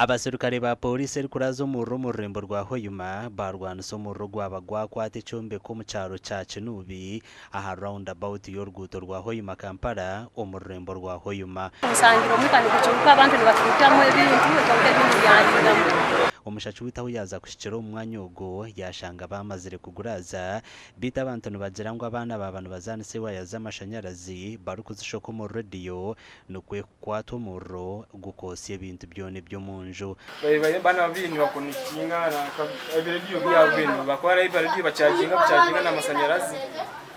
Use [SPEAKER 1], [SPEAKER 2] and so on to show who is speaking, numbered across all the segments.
[SPEAKER 1] Abaserukare ba Pooriisi erikuraaza omuriro omu rurembo rwa Hoima baarwanisa omuriro ogwaba gwakwata ekyombeko omu kyaro kya Kinubi aha round about y'oruguuto rwa Hoima-Kampala omu rurembo rwa Hoima.
[SPEAKER 2] Nsangire omwika nigucuruka abantu nibacurukamu ebintu kwonka ebindi byandigamu.
[SPEAKER 1] Omushaki waitu ahu yaaza kuhikira omu mwanya ogwo yaashanga baamazire kuguraaza Beitu abantu nibagira ngu abaana baaba nibazaanisa ewaya z'amashanyarazi barikuzishoka omu rediyo nikwo kukwatwa omuriro gukootsya ebintu byona eby'omu nju.
[SPEAKER 3] Abaana babiri nibakonekitinga ebirediyo byabo binu bakwara ebirediyo bachaginga buchaginga n'amasanyarazi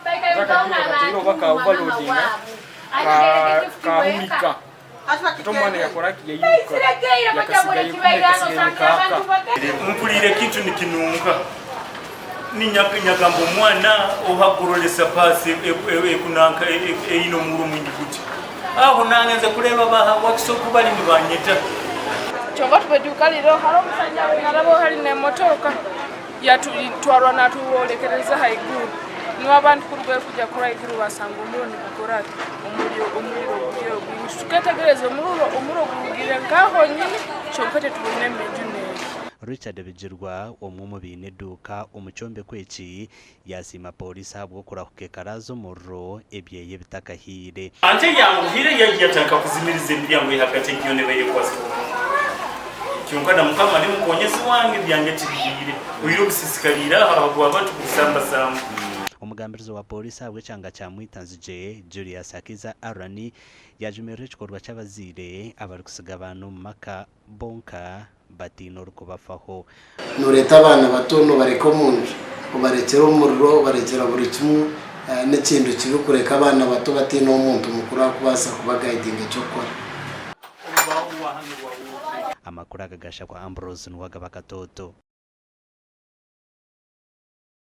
[SPEAKER 3] akadiyo bakateire oba ka overloadinga kahurika ati omwana yakoraki yairuka yakasigayo kumbe kasigaire nikaaka.
[SPEAKER 4] Mpuriire ekintu nikinunka ninyagamba omwana ohagororesa paasi ekunanka eine omuriro mwingi guti aho nangenze kureeba baha wakiso ku bari nibanyeta.
[SPEAKER 5] Kyonka tube twikalireho hariho omushaija narabaho hari n'emotooka yatwarwa natworekereza ahaiguru niho abandi kuri barikuija kurora ahaiguru basanga omuriro nigukora ki omuriro guriyo gwingi tuketegereza omuriro gurugire nkaha honyini kyonka tetubwine emijuni egi.
[SPEAKER 1] Richard Bigirwa, omwe omu baine eduuka omu kyombeko eki, yaasiima pooriisi ahabw'okurahuka ekaraaza omuriro ebyeye bitakahiire.
[SPEAKER 4] Ante eyanguhire yaija yatandika kuzimiriza emiryango eyahagati egi yoona ebaire ekwasirwe omuriro. Kyonka na Mukama ni mukonyezi wange, ebyange tibihiire. Oire obusisikarire aho ahabw'abantu kubisambasamba.
[SPEAKER 1] Omugambirizi wa pooriisi ahabw'ekyanga kya Mwitanzigye, Julius Hakiza Aaron, yaajumirira ekikorwa ky'abazaire abarikutsiga abaana omu maka bonka bataine orikubafaho.
[SPEAKER 6] Nooreeta abaana bato noobareka omu nju, obarekyera omuriro, obarekyera buri kimwe. N'ekintu kibi kureka abaana bato bataine omuntu mukuru arikubaasa kubagayidinga eky'okukora.
[SPEAKER 1] Amakuru aga gashakwa Ambrose Nuwagaba Katoto.